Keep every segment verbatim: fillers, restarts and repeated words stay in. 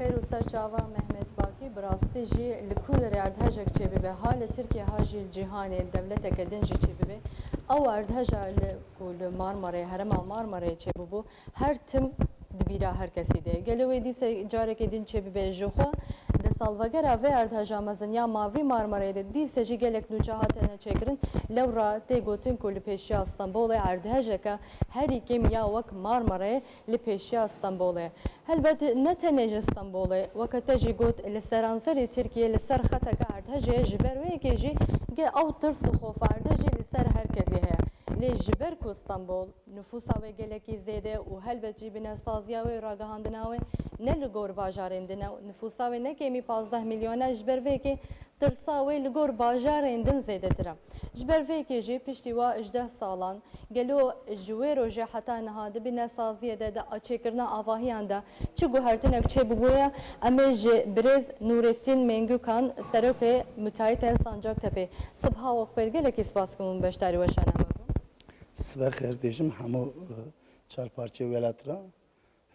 Xêr û ser çava Mehmet Bakî, bi rastî jî li ku derê erdhejek çêbibe, ha li Tirkiye ha jî li cîhanê dewleteke din jî çêbibe, ew erdheja li ku li Marmarayê, herêma Marmarayê çêbûbû, her tim di bîra her kesî de ye. Gelo wê dîse carekê din çêbibe ji xwe? Di salvegera vê erdheja mezin ya mavî Marmarayê de dîse jî gelek nûçe hatine çêkirin. Lewra tê gotin ku li pêşiya Stenbolê erdhejeke herî kêm ya wek Marmarayê li pêşiya Stenbolê. Helbet ne tenê ji Stenbolê, weke te jî got, li seranserê Tirkiyê li ser xeteke erdhejê ye, ji ber wê yekê jî ge ew tirs û xofa erdhejê li ser her kesî heye. Lê ji ber ku Stenbol nifûsa wê gelekî zêde û helbet jî binesaziya wê û ragihandina wê ne li gor bajarên din e, nifûsa wê ne kêmî pazdeh milyon e, ji ber vê yekê tirsa wê li gor bajarên din zêdetir e. Ji ber vê yekê jî piştî wa hejdeh salan, gelo ji wê rojê heta niha di binesaziyê de, di çêkirina avahiyan de çi guhertinek çêbûbûye? Em ê ji birêz Nûretîn Mengûkan, serokê Mutahîtên Sancaktepe. Sibeha we xêr, gelekî spas dikim hûn beşdarî weşana me bûn. Sibe xêr dêjim hemû, e, çarparçeyê welat re.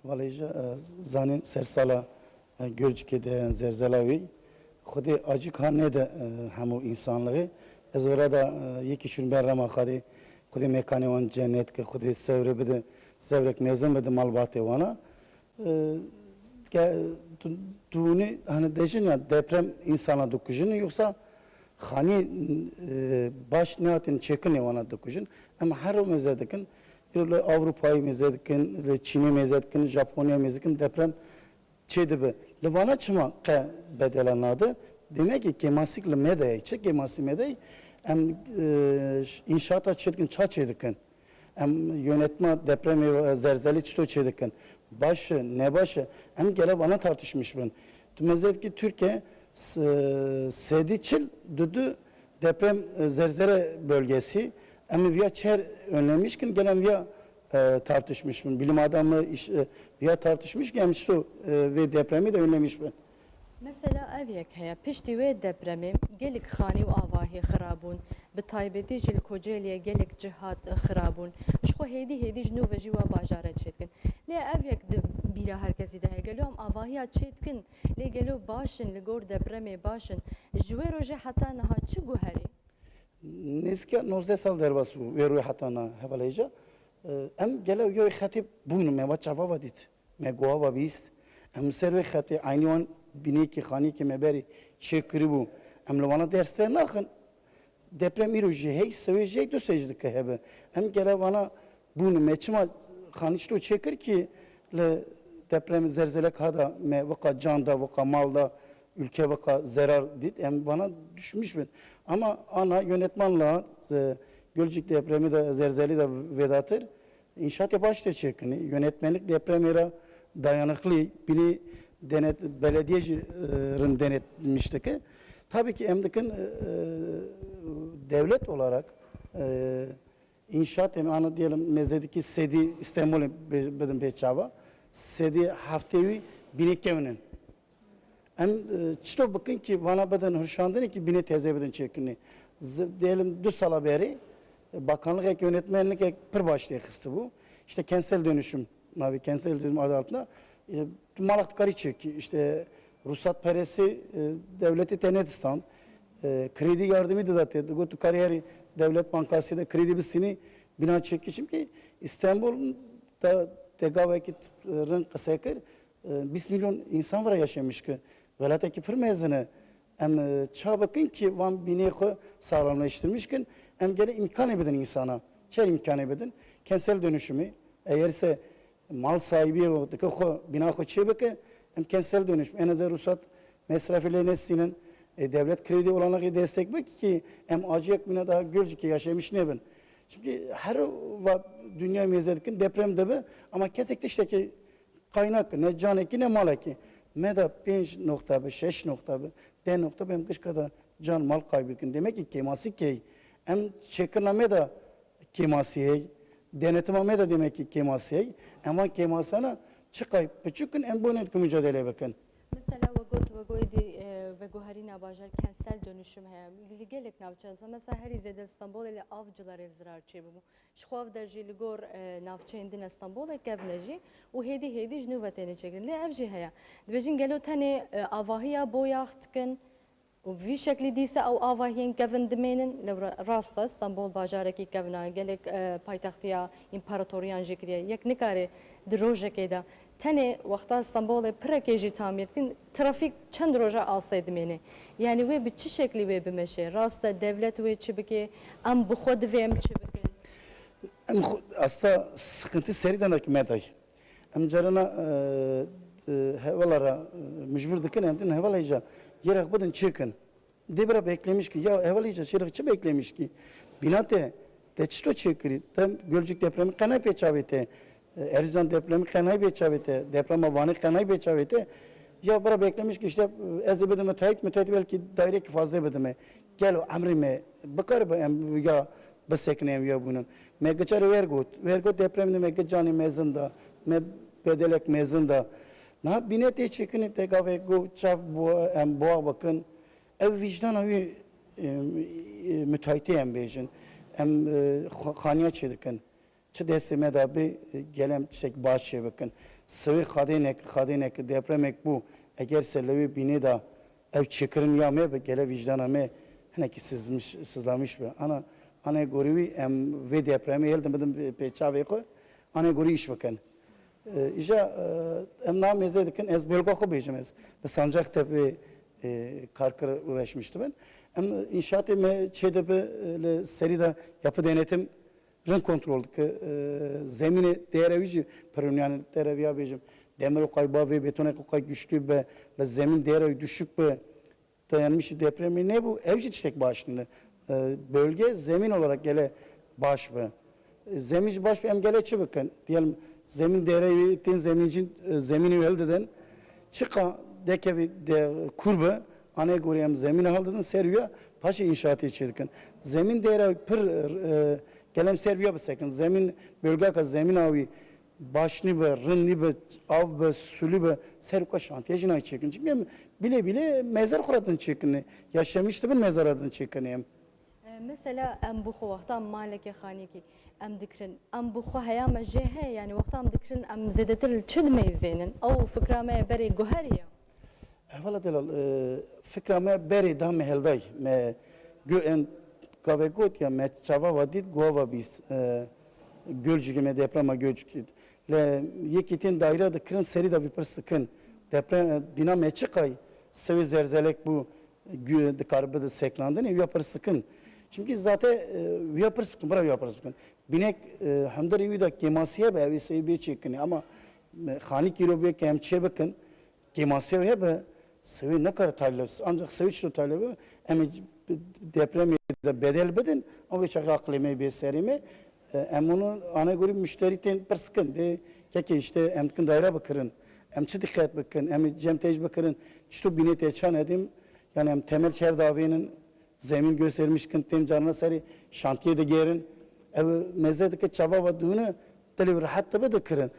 Hevalê ji, e, zanîn sersala, e, Gölcükê de zelzela wî, Xwedê acî ka nede, e, hemû însanlixê. Ez wira da, e, yekî çûn ber rema Xwedê, Xwedê mekanê wan cennet ke, Xwedê sewrê bide, sewrek mezin bide malbatê wana. E, ke, tu, tu hûnî, hani dejin ya deprem însana dikujin, yoksa xanî, e, baş nehatin çêkinê wana dikujin. Em her mêze dikin, li Ewropayê mêze dikin, li Çînê mêze dikin, Japonyayê mêze dikin, deprem çêdibe. Li vana çima qe bedela nade? Demek ki kêmasîk li me de ye. Çi kêmasî me de ye? Em, e, înşaata çêdikin, ça çêdikin? Em yönetma depremê, e, zelzelê çito çêdikin? Baş e, ne baş e? Em gele vana tartışmış bin. Tu mezet ki Türkiye s-, sedî çil dudu deprem, e, zelzele bölgesi. Em viya çer önlemiş kin, gel em viya, e, tartışmış bin. Bilim adamı iş, e, viya tartışmış ki em çito, e, vê depremî de önlemiş bin. Mesela ev yek heye, piştî wê depremê gelek xanî û avahî xirabûn, bi taybetî jî li Kocaeliye gelek cihat xirabûn. Ji xwe hêdî hêdî ji nû ve jî wa bajare çêdikin. Lê ev yek di bîra her kesî de heye. Gelo em avahiya çêdikin, lê gelo baş in, li gor depremê baş in? Ji wê rojê heta niha çi guherî? Nêzîkîya nozdeh sal derbas bû, wê rojê heta niha hevalêja. Em gelo yoy xetê bûn, me va çava va dît. Me guha va bîst. Em ser wê xetê eynî wan bînekî, xanîkî me berî çêkiribû. Em li wana ders naxin. Deprem îro jî hey, sewê jî hey, du sewê jî dike hebe. Em gere vana bûn, me çima xanî çito çêkir ki li deprem zelzelek hada me weka can da, weka mal da, ülke weka zerar dît. Em vana düşmüş bin. Ama ana yönetmanla, e, Gölcük depremi de, zelzeli de vedatir. Înşaatê baş tê çêkinî. Yönetmenlik depremê re dayanıklı, binî denet-, belediye jî, e, rin denetmiş dike. Tabii ki em dikin, e, devlet olarak, e, înşaat em ana diyelim mezediki sedî Stenbolê be-, bidin bê çava. Sedî heftê wî binê kevin in. Em, e, çito bikin ki vana bidin hurşandinê ki binê teze bidin çêkirinê. Z-, diyelim du sala berê, e, bakanlixek, yönetmenlikek pir baş tê xistibû. İşte kentsel dönüşüm, navê kentsel dönüşüm adı altında, e, tu malak dikarî çêkî. İşte ruhsat peresi, e, devletê te nedistand. E, kredi yardımı da te, digot tu karî herî Devlet Bankası de kredi bisînî, bina çêkî. Çimkî İstanbul da te gavekî rin qise kir, e, bîst milyon însan vira yaşamış ki, welatekî pir mezin e. Em, e, ça bikin ki van bînê xwe sağlamleştirmiş kin, em gere îmkanê bidin însana. Çer îmkanê bidin? Kentsel dönüşümü, eger se mal sahibi ye, dike xwe, bîna xwe çê bike, em kentsel dönüşüm. En azından ruhsat mesrafî lê nestînin, e, devlet kredi olanağı destek bike ki em aciyek bîna daha Gölcük'e yaşamış nebin. Çünkü her va dünya mêze dikin deprem dibe, ama kesek tiştekî kaynak, ne canekî ne malekî. Me de pênc nokta bi, şeş nokta bi, deh nokta bi, em gişka de can mal kaybetkin. Demek ki kêmasî key. Em çêkirina me de kêmasî hey. Denetima me de demek ki kêmasî hey. Em van kêmasana çi kay piçûk in, em boyne dikin mücadele bikin. Mesela we got, we goyê dî, e, Guherîna bajar kentsel dönüşüm heye. Li gelek navçeyan, mesela herî zêde li Stenbolê li Avcılarê zirar çêbûbû. Ji xwe ev der jî li gor, e, navçeyên din e Stenbolê kevne jî û hêdî hêdî ji nû ve têne çêkirin. Lê ev jî heye. Dibêjin gelo tenê, e, avahiya boyax dikin û bi vî şeklî dîsa ew avahiyên kevin dimênin. Lewra rast e, Stenbol bajarekî kevna, gelek, e, paytextiya împaratoriyan jî kiriye. Yek nikare di rojekê de tenê wexta Stenbolê pirekê jî tamîr dikin, trafîk çend roja asê dimêne. Yanî wê bi çi şeklî wê bimeşe? Rast e, dewlet wê çi bike? Em bi xwe divê em çi bikin? Em xwe, aslında sıkıntı serî de me dayî. Em carana, e, e, hevala ra, e, mecbur dikin, em din hevala îca yê re bidin çêkin. Dê bira beklemiş ki, ya hevala îca çê re çi beklemiş ki? Bina te, te çito çêkirî? Te Gölcük depremi qenay pê çavê te, e, Erzincan depremi qenay pê çavê te, deprema Vanê qenay pê çavê te. Ya bira beklemiş ki işte, e, ez ê bidime müteahhit, müteahhit belkî daireyekî fazla bidime. Gelo emrê me bikaribe em ya bisekine em ya bûnin. Me giçarê wer got, wer got deprem de me giç canê mezin da, me bedelek mezin da. Niha bîne tê çêkinê te gavê got çav bo-, em boğa bikin. Ev vicdana wî, e, e, müteahhitê em bêjin. Em, e, xwe-, xaniya çê dikin. Çi destê me de bê, e, gelem tiştek baş çê bikin. Sivê xadênek, xadênek depremek bû. Eger se lewê bînê de ev çêkirin ya me bi gele vicdana me hinekî sizmiş, sızlamış bi. Ana, anê gorî wî em vê depremê hildin bidin pê çavê xwe. Anê gorî iş bikin. E, îja, e, em na mêze dikin, ez bölga xwe bêjim ez. Li Sancaktepe, e, kar kir uğraşmıştım ben. Em inşaatê me çê de bi, e, li serî de yapı denetim rind kontrol dike. E, zemînê değere wî jî pir rind, yani değere wî ya bêjim. Demir o qay bavê, beton o qay güçlü be, li zemîn değere wî düşük be. Dayanmış depremi ne bu? Ev jî tiştek baş nîne. E, bölge zemin olarak gele baş be. E, zemin jî baş be, em gele çi bikin? Diyelim zemin değere wî, tên zemincî, e, zemînê wî hildidin. Çiqa dekevî de kur be, anê gorî em zemînê hildidin, ser wîya paşê inşaatê çê dikin. Zemin değere pir, e, gelem ser wîya bisekin. Zemin, bölgaka zemîna wî baş nîbe, rind nîbe, av be, sulî be, ser wî şantiye jî nayê çêkin. Çimkî em bile bile mezer xwe re din çêkinê. Ya şemîş dibin mezara din çêkinê em. E, mesela em bi xwe wexta maleke xanîkî em dikirin, em bi xwe heya me jê heye, yani wexta em dikirin em zêdetir li çi dimeyzênin? Ew fikra me ye berê guherî ye. Hevala delal, e, fikra me berê da me heldayî. Me gu-, en gavê got ya me çava va dît, guha va bîst. E, Gölcükê me deprema Gölcükê. Le yekî tên daîre dikirin serî de vî pirs dikin. Deprem, e, bîna me çiqay sewê zerzelek bû, gu-, dikare bide seknandinê, wîya pirs dikin. Çimkî zate, e, wîya pirs dikin, bira wîya pirs dikin. Bînek, e, hundirê wî de kêmasî hebe, ew ê sewê bê çêkinê. Ama, e, xanîkî îro bê ke em çê bikin, kêmasî ew hebe, sewê nekare talî lewis. Ancak sewê çito talî be, em ê depremê de bedel bidin, ew ê çaxê aqilê me bê serê me. E, em onu anegorî müşterî tên pirs dikin. Dê kekê işte em dikin daîre bikirin. Em çi diqet bikin, em ê cem têj bikirin. Çito bînê tê çan edîm, yani em temel çer davênin, zemîn göstermiş kin, tên carna serê şantiye digerin. Ev meze dike çava ve dûne, dilê wî rehet dibe dikirin.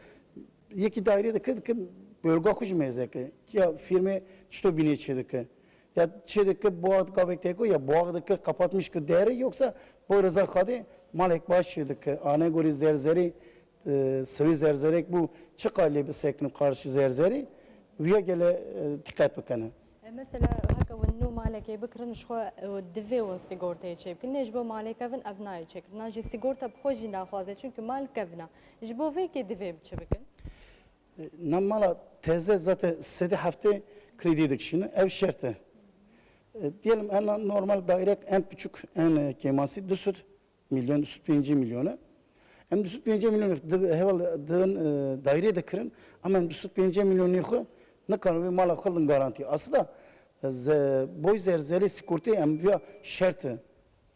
Yekî daîrê dike, dike bölga xwe jî mêze ke. Ya fîrmê çito bînê çê dike. Ya çê dike boğaz gavek teko ya boğaz dike kapatmış ki değeri yoksa bu Rıza Xadê malek baş çê dike. Ane gorî zerzerî, e, sivî zerzerek bu çi qalê bi sekinin karşı zerzerî. Viya gele, e, dikkat bikene. E, mesela heke win nû malekê bikirin, ji xwe, e, divê win sîgorteyê çêbikin. Lê ji bo malê kevin ev nayê çêkirin. Na jî sîgorta bi xwe jî naxwaze, çunki mal kevin e. Ji bo vê kê divê çi bikin? E, na mala teze zaten sedî heftê kredî dikişîne. Ev şert e. E, diyelim en normal dairek en küçük, en, e, kêmasî du sed milyon, du sed pêncî milyon e. Em du sed pêncî milyon di heval din, e, daîrê dikirin, ama em du sed pêncî milyonê xwe nikarin wê mala xwe din garantî. Aslında, e, ze-, boy zerzerê sîgortê em viya şert e.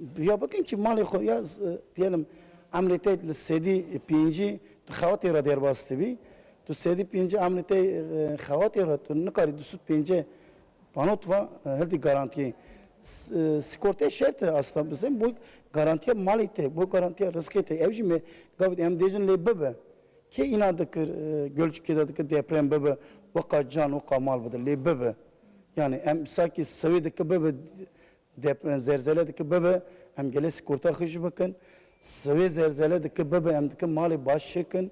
Viya bikin ki malê xwe ya, e, diyelim, emrê te li sedî pêncî tu xewatê re derbas dibî, tu sedî pêncî emrê te, e, xewatê re tu nikarî du sed pêncî Panot va, e, hildî garantiyê. S-, e, sîgortê şert e aslında bizim. Bu garantiya malê te, bu garantiya rizqê te. Ev jî me gavit em dêjin lê bibe. Kê îna dikir, e, Gölcükê de dikir deprem bibe, weka can, weka mal bide, lê bibe. Yani em sakî sewê dike bibe, dep-, zelzele dike bibe, em gelê sigorta xwe jî bikin. Sewê zelzele dike bibe, em dikin malê baş çêkin.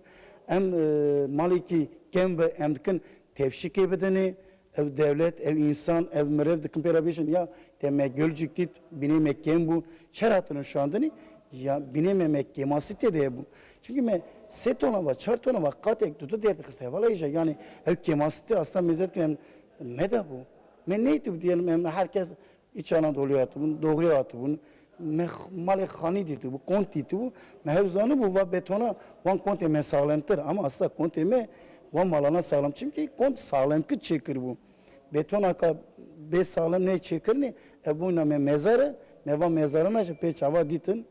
Em, e, malekî kêm be, em dikin tevşikê bidinê. Ev dewlet, ev însan, ev mirev dikin pê re bêjin, ya te me Gölcük dît, binê me kêm bû. Çer hatine şandinê? Ya binê me, me kêmasî tê de hebû. Çimkî me sê tona va, çar tona va, qatek dudu derdixist hevala îja. Yani ev kêmasî tê asta mêze dikin, em me de bû. Me neytî bû diyelim, em herkes Îç Anadoluya hatibûn, Doğuya hatibûn. Me x-, malê xanî dîtibû, kont dîtibû. Me hew zanibû va betona wan kontê me saxlemtir. Ama asla kontê me wan malana saxlem. Çimkî kont saxlemkir çêkiribû. Betonaka bê saxlem nê çêkirinê, ev bûna me mezar e, me va mezarana jî pê çava dîtin.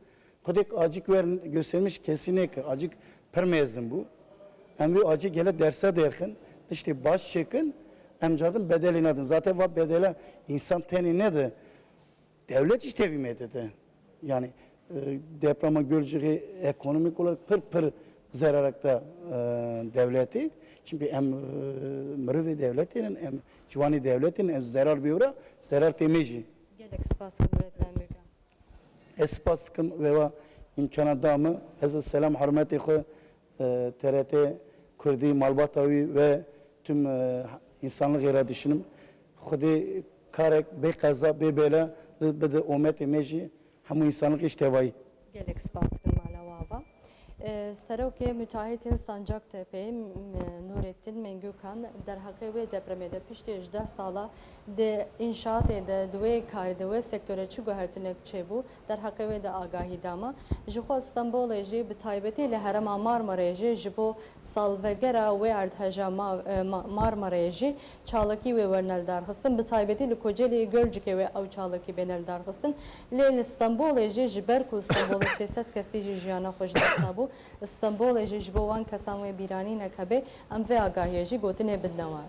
Xwedêk acik wer göstermiş kesî neke. Acik pir mezin bû. Em wê acik gele derse derxin, tiştê baş çêkin, em cardin bedelê nadin. Zaten va bedela însan tenê nede, dewlet jî tevî me dide. Yani, e, deprema Gölcük'ê ekonomik olarak pir pir zerarek de, e, dewletê. Çünkü em, e, mirovê dewletênin, em ciwanê dewletênin, em zerar bêwra, zerar tê me jî. Gelek spas, Nurezgan Bêga. Ez spas dikim vêva îmkana da min. Ez selam hurmetê xwe, e, T R T Kurdî, malbata wî ve tüm, e, insanlixê re dişinim. Xwedê karek bê qeza, bê bela bide ometê me jî hemû insanlixê ji tevayî. Gelek spas dikim mala we ava. E, Serokê Müteahhitên Sancaktepe'yê, M-, Nurettin Mengükan, derheqê wê depremê de piştî hejdeh sala di înşaatê de, di wê karê de, wê sektorê çi guhertinek çêbû, derheqê wê de agahî da me. Ji xwe Stenbolê jî, bi taybetî li herêma Marmarayê jî ji bo salvegera wê erdheja Ma-, e, Ma-, Marmarayê jî çalakî wê werne lidarxistin. Bi taybetî li Kocelî Gölcikê wê ew çalakî bêne lidarxistin. Lê li Stenbolê jî, ji ber ku Stenbolê sê sed kesî jî jiyana xwe ji dest dabû, Stenbolê jî ji bo wan kesan wê bîranînek hebe, em vê agahiyê jî gotinê bidine we.